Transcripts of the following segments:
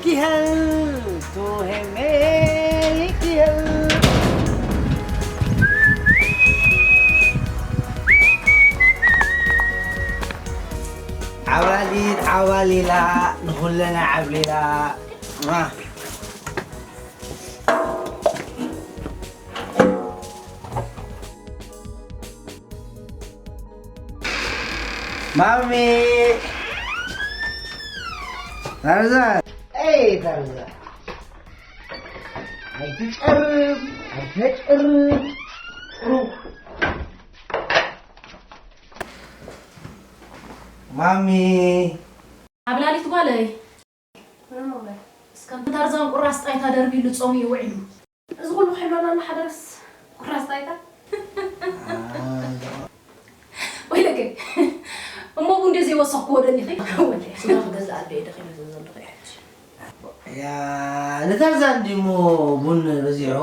ኪሀል ቱሄሜ ኪሀል። ዓብላሊት ዓባሊላ ንኹለና ዓብሊላ። ማሚ! ታርዛን! ኤይ ታርዛን! ኣይትጨርም! ኣይትጨርም! ማሚ! ዓብላሊት ጓለይ! እስከ ታርዛን ቁራስ ጣይታ ደርቢሉ ጾም እዩ ውዒሉ። እዚ ኩሉ ክሕሎና እናሓደረስ ቁራስ ጣይታ። ወይለከ እሞ ቡን እንደ ዘይወሰኽኩዎ ደሊኺ? ወለ። ስጋ ክገዝእ ኣደ እየ ደኺመ ዘለኹ እየ ሕጂ። ያ፣ ንታርዛን ድሞ ቡን በዚሖ?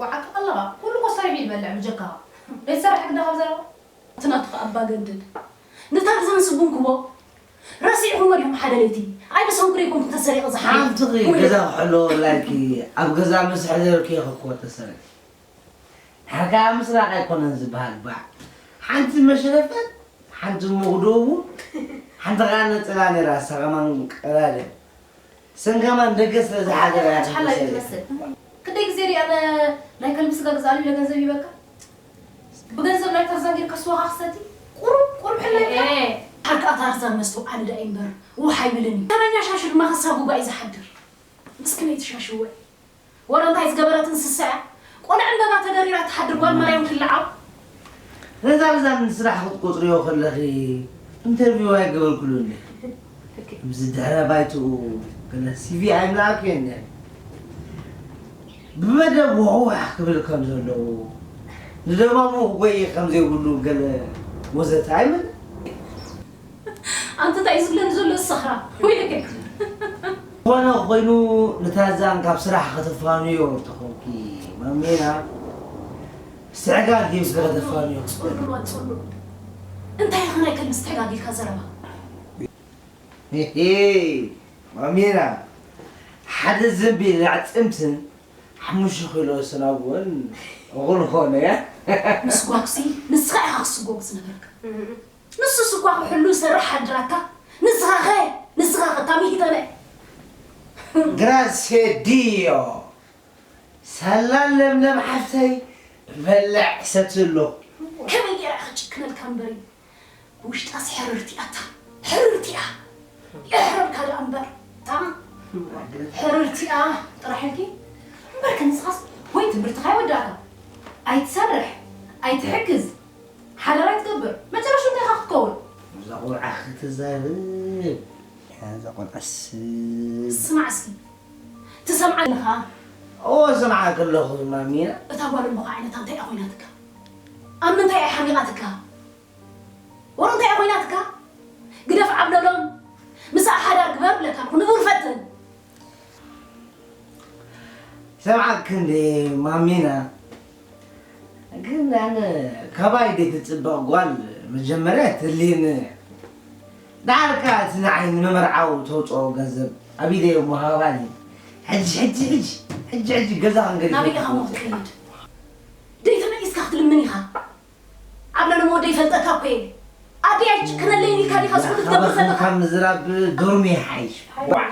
ዋዓካ ኣለኻ። ኩሉ እኮ ሰሪሑ ይበልዕ ብጀካኻ። ዘይትሰርሕ ግዳ ካብ ዘረባ። እቲ ናቱ ኸኣ ኣባ ገንድል። ንታርዛን ስቡን ክቦ ረሲዕኹሞ ዲኹም ሓደ ለይቲ? ኣይ ብሰንኩ ደይኮንኩ ተሰሪቐ ዝሓለፍ። ሓንቲ ኺ ወይ ገዛ ክሕሎ ላይኪ ኣብ ገዛ ምስ ሕደርኪ እየ ክኮ ተሰሪቐ። ሓካ ምስራቕ ኣይኮነን ዝበሃል ባዕ። ሓንቲ መሽረፈት፣ ሓንቲ መጉደቡ፣ ሓንቲ ኸኣ ነጸላ ነይራ፣ እሳ ኸማን ቀዳደ። ሰንጋማን ደገ ስለ ዝሓደረ እያ ሓንቲ ሓላይ ትመስል። ትመስል። ክንደይ ግዜ ሪኣ ነ-፣ ናይ ከልቢ ስጋ ግዛሉ ኢለ ገንዘብ ይበካ? ብገንዘብ ናይ ታርዛን ጌርካ ስዋኻ ክሰቲ? ቁሩብ፣ ቁሩብ ሕላይ ኢልካ? ኤ፣ ሓቃ ታርዛን መስተውዓሊ ደኣ እምበር ውሕ ኣይብልን እዩ። ተረኛ ሻሹ ድማ ከሳብ ጉባኤ ዝሓድር። ምስኪነይቲ ሻሹ ወይ። ወረ እንታይ ዝገበረት እንስሳ እያ? ቆልዓ ዕምበባ ተደሪራ ትሓድር ጓል ማርያም ትልዓል። ነዛ ብዛ ንስራሕ ክትቆጽርዮ ከለኺ ኢንተርቪው ኣይገበርኩሉን እንዴ? ከምዚ ድሕረ ባይትኡ ገለ ሲቪ ኣይምልኣክዮ እንዴ? ብመደብ ውሕዋሕ ክብል ከም ዘለዎ፣ ንደማሙ ክጎይ ከም ዘይብሉ ገለ ወዘተ ኣይመልእ። ኣንተ እንታይ እዩ ዝብለኒ ዘሎ ዝሰኽራ? ወይለከ። ዝኾነ ኮይኑ ንታዛን ካብ ስራሕ ከተፋንዮ እንተኾንኪ ማሜና ስዕጋግ እዩ ስለ ከተፋንዮ። ጽሉል ጽሉል። እንታይ ኢኻ ናይ ከልቢ ስዕጋግ ኢልካ ዘረባ? ሄሄ፣ ማሜና ሓደ ዘንቢል ኣዕጽምትን ሓሙሽተ ኪሎ ሰናቡን እኹል ኾነ እያ። ምስጓግሲ ንስኻ ኢኻ ክስጎግ ዝነበርካ። ንሱስ እኳ ክሕሉ ይሰርሕ ሓድራካ። ንስኻኸ፣ ንስኻኸ ታሚሂተነ። ግራሴ ዲዮ፣ ሳላ ለምለም ሓፍተይ፣ በልዕ ሰቲ ኣሎ። ከመይ ገይረ ክጭክነልካ እምበሪ፣ ብውሽጣስ ሕርርቲ ኣታ፣ ሕርርቲ እያ። የሕረርካ ደኣ እምበር፣ እታ ሕርርቲ እያ ጥራሕ ኢልኪ። እምበርከ ንስኻስ ወይ ትምህርትኻ ይወዳእካ፣ ኣይትሰርሕ፣ ኣይትሕግዝ። ሓደራ ኣይትገብር። መጨረሽኡ እንታይ ኢኻ ክትከውን? እዛ ቆልዓ ክትዛረብ። እዛ ቆልዓስ። ስማዕ እስኪ። ትሰምዓ ኣለኻ? እዎ፣ እሰምዓኪ ኣለኹ ማሚና። እታ ጓል እሞ ኸዓ ዓይነታ እንታይ እያ ኮይናትካ? ኣብ ምንታይ እያ ሓሚቓትካ? ወረ እንታይ እያ ኮይናትካ? ግደፍ ዓብለሎም። ምስኣ ሓዳር ግበር እብለካ ኣለኹ። ንቡር ፈትን። ሰምዓኪ እንዴ ማሚና፣ ግን ኣነ ካባይ ደይትጽበቕ ጓል መጀመርያ ትልየኒ። ደሓር ከኣ እቲ ንዓይ ንመመርዓዊ ተውጽኦ ገንዘብ ኣብ ኢደይ እሞ ሃባኒ። ሕጂ፣ ሕጂ፣ ሕጂ፣ ሕጂ፣ ሕጂ ገዛ ክንገድፍ ናበይ ኢኻ እሞ ክትከይድ? ደይተመሊስካ ክትልምን ኢኻ? ኣብ ለለሞ ወደይ ይፈልጠካ እኮ እየ። ኣደይ ኣይትጭክነለይን ኢልካ ዲኻ ዝኹሉ ትገብር ዘለኻ? ካብ ምዝራብ ዶርሚ ይሓይሽ። ዋዕ።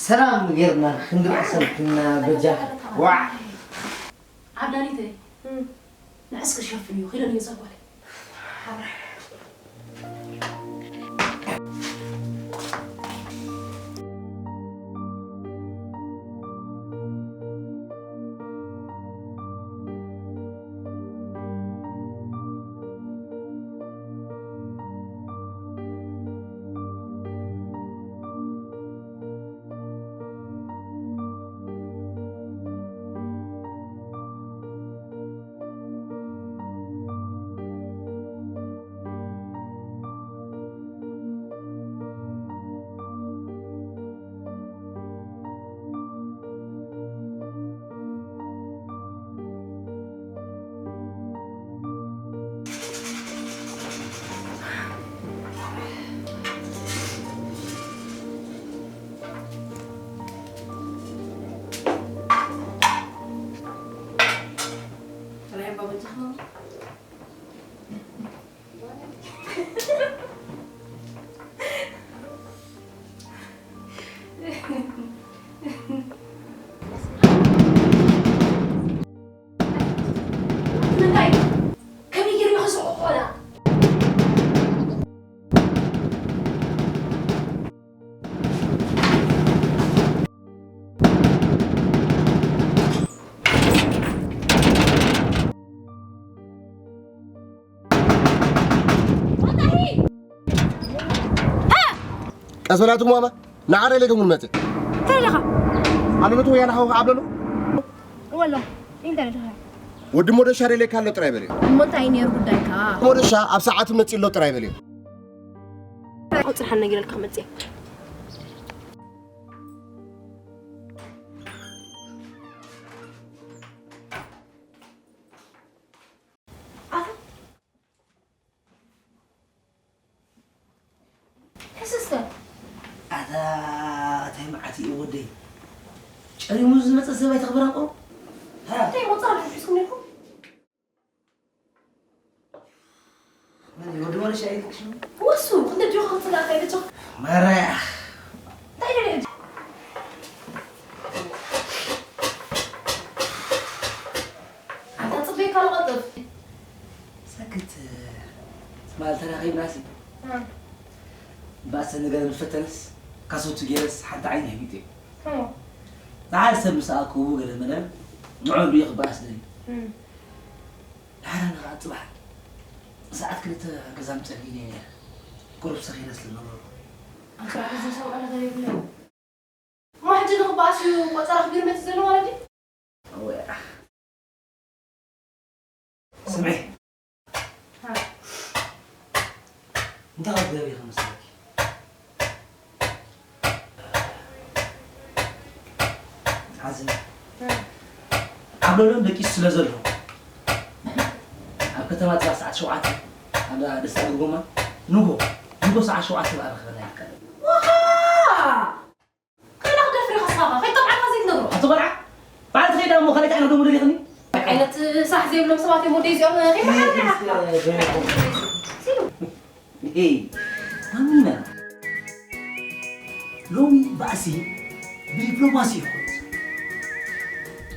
ሰላም ጌርና ክንድርሰልክና በጃ። ዋዕ። ዓብላሊተይ፣ እም። ንዕስኪ ሸፍንዮ፣ ኺደንዮ እዛ ጓለይ። ሰላቱ ማማ ንዓረ ለገሙን መጽ እንታይ ኢኻ? ኣነ ነቱ ወያነ ሓው ኣብለሉ። ወሎ እንታይ ኢኻ? ወዲ ሞደሻ ደለካ ኣሎ ጥራይ በልዮ። እሞ እንታይ ነይሩ ጉዳይካ? ሞደሻ ኣብ ሰዓቱ መጽ ኣሎ ጥራይ በልዮ። ኣውጽርሓን ነጊረልካ መጽ። ሕስስተ። ኣታ ኣታይ መዓት እዩ ወደይ። ጨሪሙ ዝመጸ ሰብ ኣይተኽብራ ቆ። እንታይ ወጻ ሒዝኩም ነይርኩም? መን እዩ ወዲ ወለሻ እዩ ትክሽኑ? ወሱ እንደ ጆ ኸምጽላ ካይለጆ። ማራያ። እንታይ ደለ? ኣንታ ጽበይ ካልቀጥፍ። ሰክት። ትማል ተራኺብናሲ። ባሰ ነገር ንፈተንስ ካሶቱ ገይረስ ሓንቲ ዓይኒ ህቢጥ እዩ። ዝሓደ ሰብ ምስ ኣከቡ ገለ መለ ንዑ ዱ ይኽባኣስ ደሊ። ድሓር ንኻ ጽባሕ ሰዓት ክልተ ገዛ ምጸኒ ነይረ። ቁሩብ ሰኺረ ስለ ነበርኩ። ኣንታ እዚ ሰብኣ ነገር የብለይ። እሞ ሕጂ ንኽበኣስ እዩ ቆጸራ ክቢር መጽእ ዘሎ ማለት ድዩ? እወ። ስምዒ። ሃ። እንታይ ክትገብሪ ኢኺ መስለኪ? ሓዝኒ። ሃ። ኣብ ሎንዶን ደቂሱ ስለ ዘሎ፣ ኣብ ከተማ ጽባሕ ሰዓት ሸውዓተ፣ ኣብ ደስታ ግርጎማ፣ ንጎ፣ ንጎ ሰዓት ሸውዓተ በኣ ረኸበና ይከኣል። ዋሃ! ከላ ክደፍር ኢኻ ስኻኻ፣ ከይተብዓልካ ዘይትነግሮ። ኣቲ ቆልዓ፣ በዓል ትኸይዳ እሞ ካልእ እንታይ ዓይነት ደሞ ደሊኽኒ? ዓይነት ስራሕ ዘይብሎም ሰባት እዮም ወደይ እዚኦም፣ ከይመሓረና ኢኻ። ሲሉ። ሄይ፣ ማሚና። ሎሚ ባእሲ ብዲፕሎማሲ እዩ ክኾን።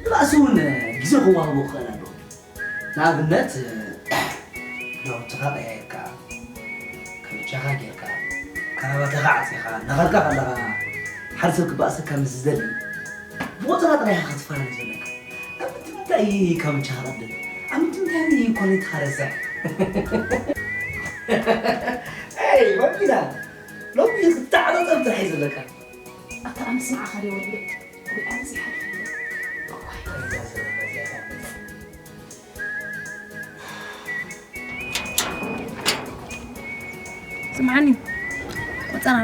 ንባእሲ እውን ግዜ ክወሃቦ ክኽእል ኣለዎ። ንኣብነት፣ ክዳውንትኻ ቀያይርካ፣ ካምቻኻ ጌርካ፣ ካራባታኻ ዓጺኻ፣ እናኸድካ ከለኻ፣ ሓደ ሰብ ክበኣሰካ ምስ ዝደሊ፣ ብቆጸራ ጥራይ ኢኻ ክትፈላለ ዘለካ። ኣብ ምንታይ እዩ ካምቻኻ ቀደም? ኣብ ምንታይ እዩ ኮሌትኻ ረሳሕ? ኤይ፣ ማሚና፣ ሎሚ ክትተዓጻጸፍ ጥራይ እዩ ዘለካ። ኣታ ኣነ ስምዓኻ ድየ ወዲ ቤት? ወይ ኣነ ዘይሓልፍ የለን። እዋይ። ስምዓኒ፣ ቆጸራ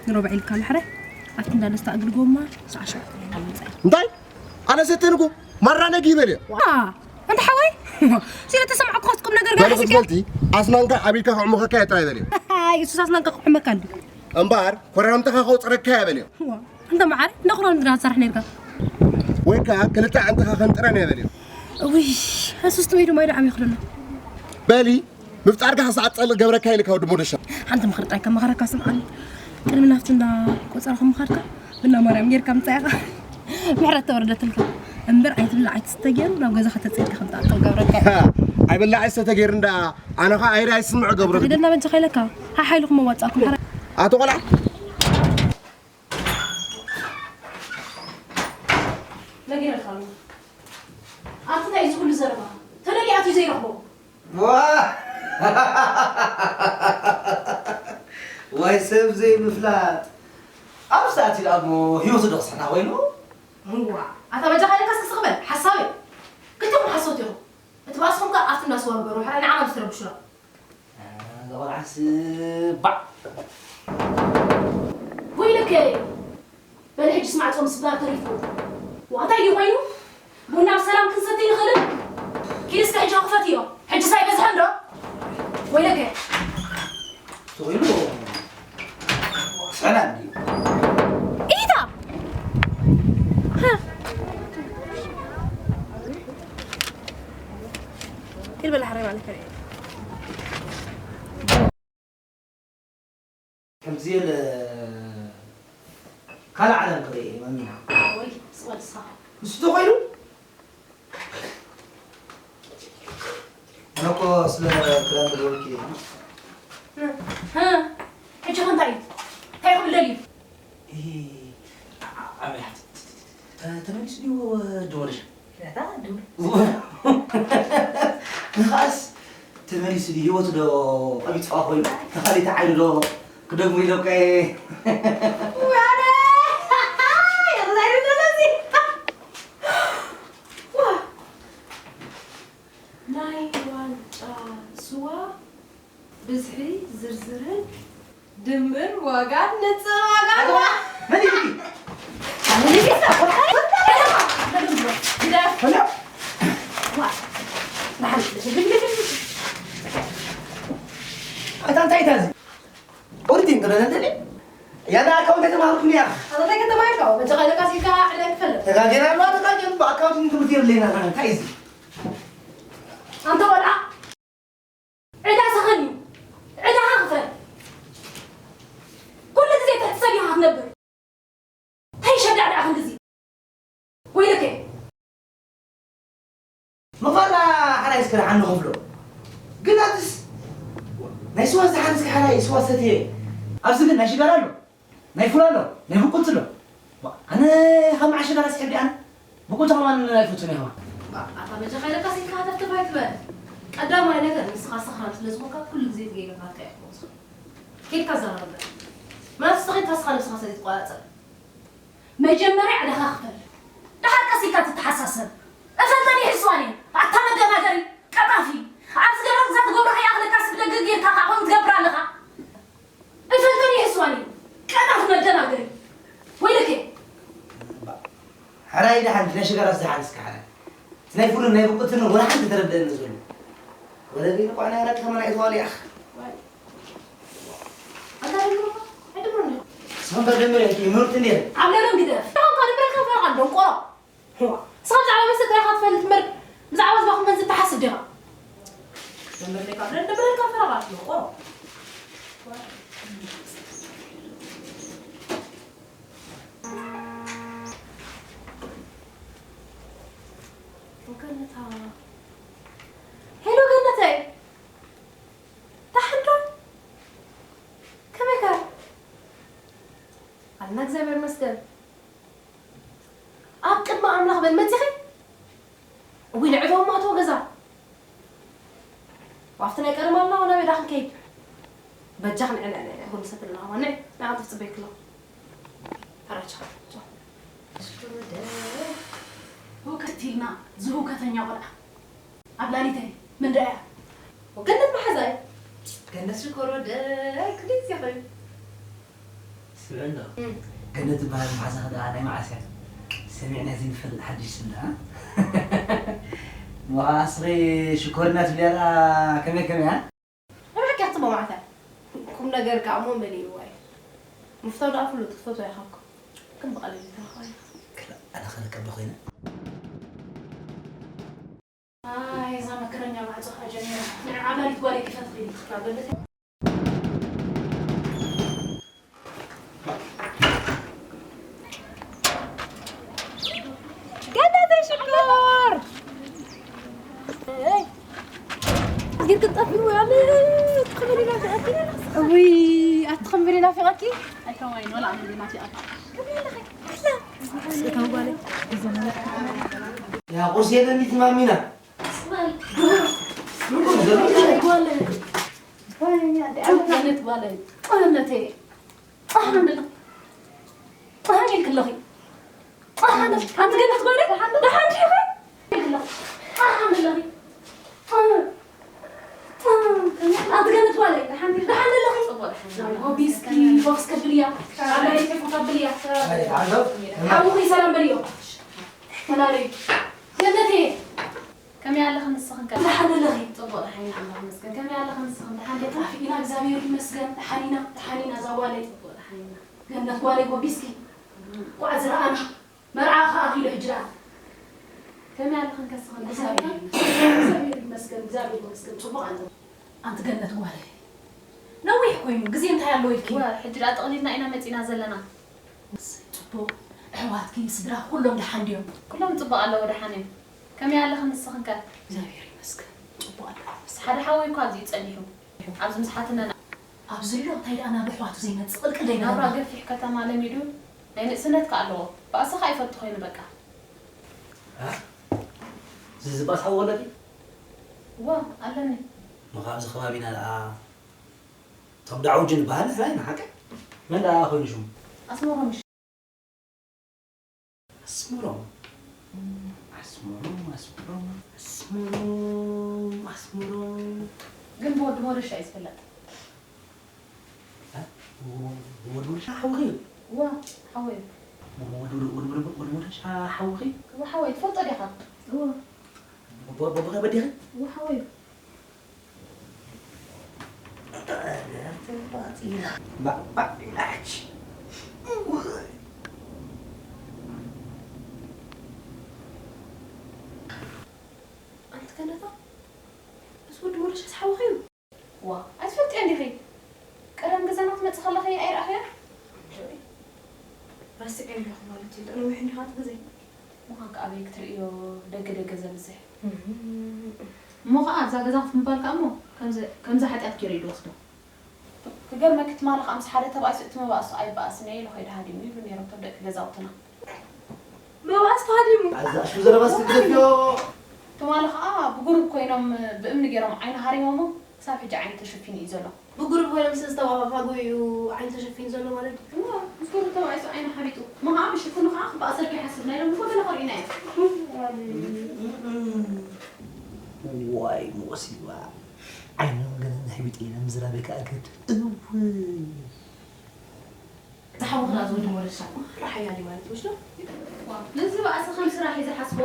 ንረብዕ ኢልካ ኣሎ ሕራይ፣ ኣብቲ እንዳ ደስታ እግሪ ጎማ ሰዓት ሸውዓተ ኢልካ ምጻእ። እንታይ? ኣነ ሰተንኩ፣ ማራ ነጊ በልዮ። ዋ፣ እንተ ሓወይ፣ ስለ ተሰማዕኩ ቁም ነገር በል ጋር ክትበልቲ፣ ኣስናንካ ዓቢልካ ክዕሙኸካ እየ ጥራይ በልዮ። ኣይ፣ እሱስ ኣስናንካ ክዕመካ እንዲ። እምበኣር፣ ኮራምትኻ ከውጽረካ እየ በልዮ። ዋ፣ እንተ መዓረ፣ እንደ ኮራምትና ትሰርሕ ነርካ። ወይ ከኣ ክልተ ዓንትኻ ከንጥረን እየ በልዮ። ውይ፣ እሱስ ጥሜ ድማ ኢሉ ዓብዩ ክደሎ። በሊ፣ ምፍጣርካ ክሳዕ ጸልእ ገብረካ ኢልካ ወዲ ሞደሻ። ሓንቲ ምኽሪ ጥራይ ከመኻረካ ስምዓኒ። ቅድሚ ናብቲ እንዳ ቆጸራ ከም ምኻድካ፣ ብና ማርያም ጌርካ ምጻእኻ። ምሕረት ተወረደትልካ። እምበር ኣይትብላዕ ኣይትስተ ገይሩ ናብ ገዛኻ ተጸይድካ ከም ትኣትው ገብረካ። ሃ፣ ኣይብላዕ ኣይስተ ተገይሩ እንዳ ኣነ ኸኣ ኣይሪ ኣይስምዑ ገብረካ። ሂደና በጃኻ ኢለካ። ሓሓይልኩም መዋጻእኩም ሓራ። ኣቶ ቆልዓ። ነጊረካ ኣለኹ። ኣቲ እንታይ እዚ ኩሉ ዘረባ? ተደልዩ ኣትዩ ዘይረኽቦ? ዋ! ዋይ ሰብ ዘይምፍላጥ። ኣብ ሰዓት ኢሉ ኣሞ ህይወቱ ዶ ክስሕና ኮይኑ? እዋ፣ ኣታ በጃኻ ኢለካ እስኪ ስቕ በል፣ ሓሳበይ። ክልቴኹም ሓሰውቲ ኢኹም። እቲ ባእስኹም ከኣ ኣብቲ እንዳስዋ ግበሩ፣ ሕራይ ንዓና ምስ ተረብሹና። እዛ ቆልዓስ ባዕ። ወይለከ! በል ሕጂ ስማዕ ጾም ስባር ተሪፉ። ዋ፣ እንታይ ድዩ ኮይኑ? ቡና ብሰላም ክንሰቲ ንኽእል? ኪድ እስከ ሕጂ ክፈትዮ። ሕጂ ሳይ በዝሐ እንዶ? ወይለከ! ተኾይኑ ስዕላ እንዲ። ኢታ! ሃ! ኢል በላ ሓራይ ማለት ከርኢ። ከምዚ ኢለ ካልእ ዓለም ክርኢ እየ፣ ማሚና። ወይ፣ ስቕ በል ንስኻ። ንሱ ተኾይኑ? ኣነ እኮ ስለ ክዳን ተደወልኪ እየ። እ፣ እ፣ ሕጂ ኸ እንታይ እዩ? እንታይ ክብል ደልዩ? እ፣ ዓ-፣ ዓብያ፣ ተ-፣ ተመሊሱ ድዩ ወዲ ወለሻ? ነታ ድውል። ንኻስ ተመሊሱ ድዩ? ህይወቱ ዶ ቀቢጥፋ ኮይኑ? ንኻልኣይቲ ዓይኑ ዶ ክደግሞ ኢለካ እየ። ዋረ! የቕላይ ዘለዚ። ዋ! ናይ ዋንጫ ስዋ ብዝሒ ዝርዝርን ድምር ዋጋን ንጽር ዋጋን። ኣዋ! መን እዩ? ኣነ ነጊሳ። ግደፍ። ሄሎ። ዋ! ኣታ እንታይ እዩ እዚ? ኦዲቲንግ ዶ ነንተሊ? ያና ኣካውንት የተማርኩ ያ። ኣታ እንታይ ከተማርካ? በጃኻ ኢለካ ሲካ ዕዳ ክፈል። ተጋጌና ማ ተጋጌን ብኣካውንቲንግ ትምህርቲ የብለና። እንታይ እዩ እዚ? ኣንተ ቆልዓ፣ ዕዳ ሰኸን እዩ። ዕዳኻ ክፈል። ኩሉ ግዜ ትሕቲ ሰብ ኢኻ ክትነብር። እንታይ ሸዳ ዕዳ ክንግዚ? ወይለከ። ምኽፋል ሓራይ እስከ ደሓን ንኸፍሎ። ግን ኣትስ ናይ ስዋ ዝሓን እስከ ሓራይ ስዋ ሰትየ። ኣብዚ ግን ናይ ሽጋራ ኣሎ፣ ናይ ፉል ኣሎ፣ ናይ ብቁልቲ ኣሎ። ዋ፣ ኣነ ካብ መዓሽ ሽጋራ ስሕብ ኣነ ብቁልቲ ከማን ኣይፈቱን እየ ከማን። ኣታ በጃኻ ኢለካ ሲካ ተፍተፍ ኣይትበል። ቀዳማይ ነገር ንስኻ ሰኽራን ስለ ዝኾንካ ኩሉ ግዜ እቲ ጌጋታትካ ኢኻ ትወስዶ። ኬድካ ዘራርበ። ምናልባት ተኸይድካ ንስኻ ንስኻ ስለ ዘይትቆጻጸር። መጀመርያ ዕዳኻ ክፈል። ደሓር ቀስ ኢልካ ትተሓሳሰብ። እፈልጠን ይሕስዋን እየን። ኣታ መደናገሪ፣ ቀጣፊ። ኣብ ዝገበርክ እዛ ትገብሮ ከይኣኽለካ ስብ ደገ ጌርካ ከዓ ከምኡ ትገብር ኣለኻ። እፈልጠን ይሕስዋን እየን። ቀጣፊ መደናገሪ። ወይለከ። ሕራይ ደሓን፣ ናይ ሽጋራስ ደሓን እስከ ሕራይ። እቲ ናይ ፉልን ናይ ብቁልትን ወላ ሓንቲ ተረድአኒ ዘሎ። ወለዲ ንቋና ያላት ከመን ኣይተዋሉ ያኽ። ኣታ ደምሮ፣ ኣይደምሮን። ስኹም በደምር ያኪ፣ ምርት እንዴ? ኣብ ለሎም ግደፍ። ታው ካን ብረካ ፈረቃ ደንቆሮ። ዋ፣ ስኻ ብዛዕባ መስተ ጥራይ ኢኻ ትፈልጥ እምበር፣ ብዛዕባ ህዝባኹም ገንዘብ ትሓስብ ዲኻ? ደምር ለካ፣ ደምር ለካ ፈረቃ ደንቆሮ። ገነታ። ሄሎ ገነተይ። ደሓን ዶ? ከመይ ከ? ኣልና እግዚኣብሔር ይመስገን። ኣብ ቅድሚ ኣምላኽ በል መጺኺ? እውይ ንዕዶ እሞ ኣቶ ገዛ። ዋፍቲ ናይ ቀደም ኣልና ናበይ ዳ ክንከይድ? በጃኽ ንዕ ንዕ ንዕ ንዕ ጎንሰት ኣለና ንዕ ንዕ ኣንተ ትጽበይ ክሎ። ተራቻ። ህውከት ኢልና ዝህውከተኛ ቆልዓ። ኣብ ላሊተይ መንደያ። ወገነት መሓዛይ። ገነት ሽኮር ወደይ ክንደይ ግዜ ኮይኑ። ስምዕና። እም። ገነት ዝበሃል መሓዛኺ ደኣ ናይ መዓስ እያ? ሰሚዕና ዘይንፈልጥ ሓድሽ ስም ደኣ። ዋ፣ ኣስኺ ሽኮርና ትብልያ ደኣ ከመይ ከመይ እያ? ንባዕኪ ክትቦ ማዕተ። ቁም ነገር ከኣ እሞ መሊእዋ እዩ። ምፍታው ደኣ ፍሉጥ ክትፈትዋ ኢኻ እኮ። ግን ብቐሊሉ ትረኽባ ኢኻ። ክላ-፣ ኣነ ኸ ንቀበ ኮይነ? ኣይ፣ እዛ መከረኛ ማዕጾ ኸኣ ጀሚራ። ንዓ ዓባሊት ጓለይ ክፈትኺ ኢልኪ ካብ በለተይ። ገነተይ ሽኮር! ኣይ፣ ግን ክትጠፍኢ ወይ ኣለ፣ ትኽምሪ ናፊቐኪ? እውይ፣ ኣቲ ትኽምሪ ናፊቐኪ? ኣይ፣ ከማይ ንወላ ኣነ ናፊቐኪ። ከመይ ኣለኺ? ኣላ። ስእተው ጓለይ። ያ ቁርሲ የለን ዲቲ ማሚና? ጓለይ። ገነት ጓለይ። ጥሩነተይ። ጣሃ እንደለ። ጣሃ ኢልክለኺ። ጣሃ እንደ-፣ ኣንቲ ገነት ጓለይ። ደሓን ዲኺ? ኢልክለኺ። ጣሃ እንደለኺ። ኣንቲ ገነት ጓለይ። ደሓን ደለኺ? ጎቢስኪ፣ ቦክስ ከብልያ። ኣባይ ቴፎ ከብልያ። ኣይ፣ ዓገብ። ሓውኺ ሰላም በልዮ። ተላለዩ። ገነቴ። ከመይ ኣለኺ ንስኽን ከ? ደሓን ኣለኺ? ጽቡቕ፣ ደሓን ኢና፣ ኣምላኽ ይመስገን። ከመይ ኣለኺ ንስኽን? ደሓን ዲኺ? ጠፊእና፣ እግዚኣብሔር ይመስገን። ደሓን ኢና፣ ደሓን ኢና፣ እዛ ጓለይ። ጽቡቕ፣ ደሓን ኢና። ገነት ጓለይ፣ ጎቢስኪ። እም። ቋዕ ዝረኣና። መርዓ ከኣ ኣኺሉ ሕጂ ደኣ። ከመይ ኣለኽን ከ ንስኽን? ደሓን ዲኺ? እግዚኣብሔር ይመስገን። እግዚኣብሔር ይመስገን፣ እግዚኣብሔር ይመስገን። ጽቡቕ ኣለኹ። ኣንቲ ገነት ጓለይ። ነዊሕ ኮይኑ፣ ግዜ እንታይ ኣሎ ኢልኪ? እወ፣ ሕጂ ደኣ ጠቕሊልና ኢና መጺና ዘለና። እሰይ፣ ጽቡቕ። ኣሕዋትኪ፣ ስድራ፣ ኩሎም ደሓን ድዮም? ኩሎም ጽቡቕ ኣለዉ፣ ደሓን እዮም። ከመይ ኣለኽን ንስኽን ከ? እግዚኣብሔር ይመስገን፣ ጽቡቕ ኣለኹ። ሓደ ሓወይ እኳ ኣብዚ እዩ ጸኒሑ። ኣብዚ ምስ ሓትነና። ኣብዚ ኣሎ፣ እንታይ ደኣ ናብ ኣሕዋቱ ዘይመጽእ ቅልቅል ናብራ ዘይገበረ? ገፊሕ ከተማ ለሚዱ ናይ ንእስነት ከ ኣለዎ። ባእሲ ከኣ ይፈቱ ኮይኑ በቃ። እ? እዚ ዝባስ ሓው ኣለኪ? እወ፣ ኣለኒ። እሞ ካብዚ ከባቢና ደኣ እቶም ዳዕውጂ ንበሃል ንሕና ኢና፣ ሓቀይ? መን ደኣ ኮይኑ ሽሙ? ኣስመሮም። ኣስመሮም ኣስመሮም ኣስመሮም ኣስመሮም ኣስመሮም ግን ብወዲ ሞደሻ እዩ ዝፍለጥ። ወዲ ወደሻ ሓውኺ እዩ። እዋ ሓወይ። ወዲ ወደሻ ሓውኺ እዩ። እዋ ሓወይ ትፈልጦ ዲኻ? እዋ ቦቦኸ በዲኺ? እዋ ሓወይ። ኣንቲ ከነታ ምስ ወዲ ሞደሻስ ሓውኺ እዩ። ዋ ኣይትፈልጥዮን ዲኺ? ቀደም ገዛና ክትመጽእ ከለኺ ኣይረኣኽዮን? ረሲዐዮ ኣለኹ ማለት እዩ። ነዊሕ እንዲኻ እቲ ግዜ። ምዃን ከኣ ኣበይ ክትርእዮ ደገ ደገ ዘብዝሕ። እሞ ኸኣ ኣብዛ ገዛ ኮፍ ምባል ከኣ እሞ ከምዚ ከምዚ ሓጢኣት ገይሩ እዩ ዝወስዶ። ክገርመኪ ትማሊ ከኣ ምስ ሓደ ተባኢሱ እቲ መባእሱ ኣይበኣስን እየ ኢሉ ከይዱ ሃዲሙ ይብሉ ነይሮም እቶም ደቂ ገዛውትና። መባእስ ተሃዲሙ። ኣዛ ሽም ዘረባ እስኪ ግደፍዮ። ትማሊ ከኣ ብጉሩብ ኮይኖም ብእምኒ ገይሮም ዓይኑ ሃሪሞሞ ክሳብ ሕጂ ዓይኑ ተሸፊኑ እዩ ዘሎ። ብጉሩብ ኮይኖም ምስ ዝተዋፋፋጉ እዩ ዓይኑ ተሸፊኑ ዘሎ ማለት ድዩ? እዋ ምስ ጉሩብ ተባኢሱ ዓይኑ ሓቢጡ እሞ ከኣ ብሽፍኑ ከኣ ክበኣሰልኪ ይሓስብ ናይ ሎሚ እኮ ገለ ከርእዩና እዮም። ዋይ ሞሲባ ዓይኖም ገለ ዘሕቢጠ ኢለ ምዝራበይ ከኣ እግድ እውይ። ዝሓወኽና ዝወዲ ሞለሻ ማራ ሓያል እዩ ማለት ወሽዶ? ነዚ በኣሲ ከም ስራሕ እዩ ዝሓስቦ።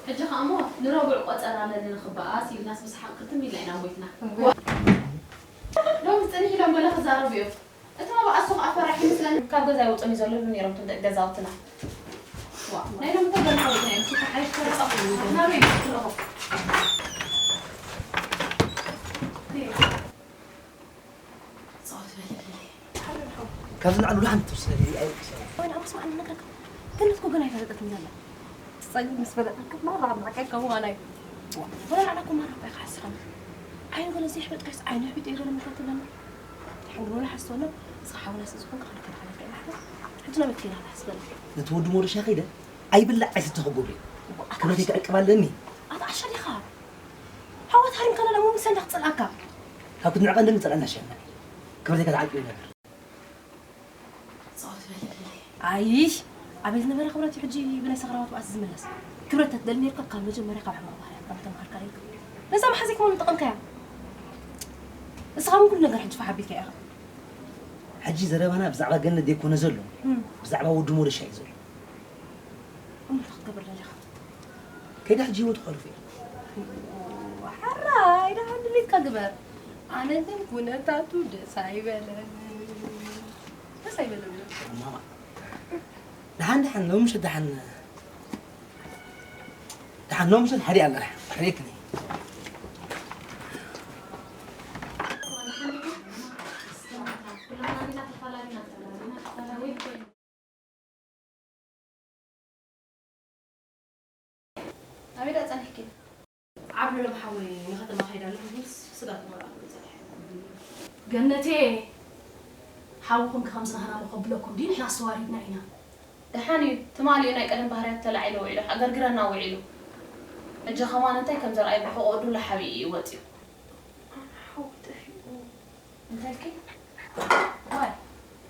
ሕጂ ከኣ እሞ ንረቡዕ ቆጸራ ኣለኒ ንኽበኣስ ኢልናስ ብሰሓቕ ክርትም ኢልና ኢና ሞይትና። ሎሚ ጽንሕ ኢሎም ገለ ክዛረቡ እዮም። እቲ መባእሱ ከኣ ፈራሕ ይመስለኒ። ካብ ገዛ ኣይወጹን እዩ ዘሎ ይብሉ ነይሮም እቶም ደቂ ገዛውትና። ዋ ናይ ሎሚ እኮ ገለ ሓዊስና እዮም። እቲ ሓይሽ ተረጻ ናበይ ትልእኹ? ካብዚ ንላዕሊ ውላሕ ምትብስለኒ ኣይውቅሰኒ። ወይን ኣምስ ማዕን ነግረካ ገነት እኮ ገና ኣይፈለጠትን ዘላ ትጸግብ ምስ ፈለጠት ማራ ኣብ ማዕቀብ ከምኡ ማናይ ወላ ንዓና እኮ ማራ እኮ ኢኻ ሓስኻና ዓይኑ ገለ ዘይሕበጥ ከይስ ዓይኑ ሕቢጥ እዩ ገለ ምልካት ኣለና ሓንግሮና ሓስተወና ንስኻ ሓውና ስለ ዝኾንካ ክንከናኸነልካ ኢና ሕጂ ናብ መኪና ንሓስበና ነቲ ወዲ ሞረሻ ከይደ ኣይብላዕ ኣይስተ ክገብር እዩ ክብረተይ ክዕቅብ ኣለኒ ኣታ ዓሻ ዲኻ ሓወት ሃሪምካና ዳሞ ምሰና ክጸልኣካ ካብ ክትንዕቐ እንደምንጸልኣና ሸና ክብረተይ ከተዓቂቡ ነበር ኣይሽ ኣበይ ዝነበረ ክብረት እዩ ሕጂ ብናይ ሰኽራማት ባእሲ ዝምለስ ክብረት ተትደሊ ነርካ ካብ መጀመርያ ካብ ሕማቕ ባህርያት ካብ ተምሃርካ ነርካ ነዛ መሓዘይ ከማን ምጠቐምካያ ንስኻ ምን ኩሉ ነገር ሕጂ ፋሕ ኣቢልካ ኢኻ ሕጂ ዘረባና ብዛዕባ ገነት ዘይኮነ ዘሎ ብዛዕባ ወዲ ሞረሻ እዩ ዘሎ እሞ እንታይ ክትገብር ደሊኻ? ከይዳ ሕጂ ህይወቱ ከሕልፎ እየ። ሓራይ ደሓን ድሌትካ ግበር። ኣነ ግን ኩነታቱ ደስ ኣይበለንን። ደስ ኣይበለንን። ማማ ደሓን ደሓን ሎሚ ምሸት ደሓን ደሓን ሎሚ ምሸት ሓዲኣ ኣላ ደሓን ክርእየክን እየ። ኣበይ ደኣ ጸኒሕኪ? ዓብዱ ለማ ሓወይ ንከተማ ከይደ ኣለኹ ኢሉስ ስጋ ክመርኣሉ ጸኒሐ። ገነቴ ሓውኹም ከምዚ ናህና መኸብለኩም ድዩ ንሕና ኣስተዋሪድና ኢና። ደሓን እዩ ትማሊ እዩ ናይ ቀደም ባህርያቱ ተላዒሉ ውዒሉ ሓገርግረና ውዒሉ ሕጂ ኸማን እንታይ ከም ዘርኣየ ብሕቖኡ ዱላ ሓቢኡ እዩ ወጺኡ። ሓው ጠፊኡ። እንታይ ኢልኪ? ዋይ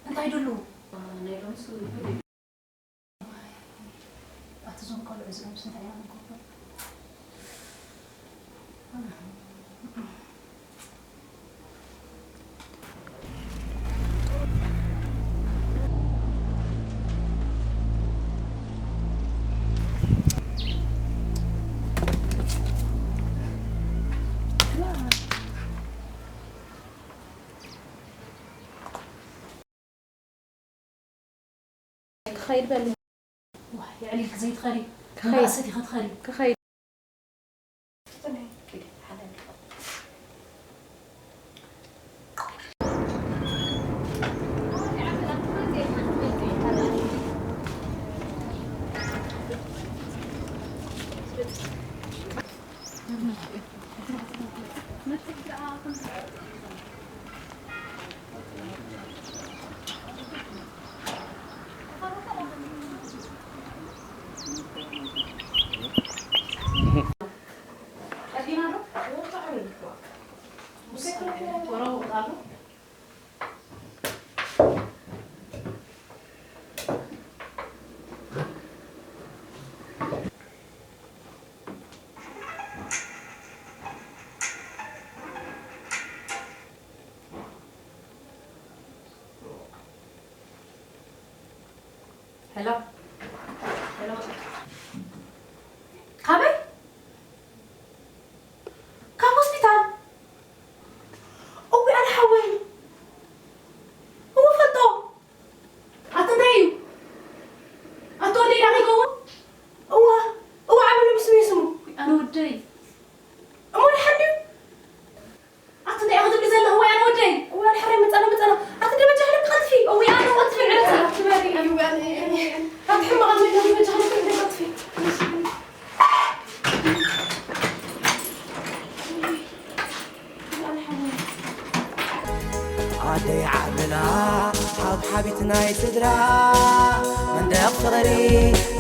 እንታይ ድሉ? ናይ ሎምስ ኣቲ እዞም ቆልዑ እዚኦም እንታይ ኢና ንገብሮም? ክኸይድ በሊ። ዋይ የዕሊልኪ ዘይትኸዲ ክኸይድ። መባእሰት ኢኻ ትኸዲ። ክኸይድ። ሄሎ፣ ሄሎ። ካበይ? ካብ ሆስፒታል? እዊ፣ ኣነ ሓወይ። እዎ፣ ፈልጦ። ኣቶ እንታይ እዩ? ኣቶ ወደይ ዳኺ ይኸውን? እዋ፣ እዋ፣ ዓመሉ ብስሙ ይስሙ። ኣነ ወደይ። እሞ ድሓን ድዩ? ኣቲ እንታይ ኢኹ ትብሊ ዘለኹ? ወይ ኣነ ወደይ? ወይ ኣነ ሕራይ መጻና፣ መጻና። ኣቲ ደበጃ ሕለክ ቀልጥፊ። ወይ ኣነ ቀልጥፊ፣ ዕረፊ። ኣቲ በሪ፣ ኣቲ በሪ፣ ኣቲ ሕማቕ ኣቲ ደበጃ ሕለክ ቀልጥፊ። ኣደይ ዓብና ሓብሓቢት ናይ ስድራ መንደቕ ፍቕሪ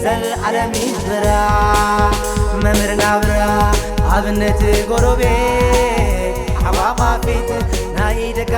ዘልዓለም ይንብራ መምህር ናብራ ኣብነት ጎረቤ ሓቋቋፊት ናይ ደቂ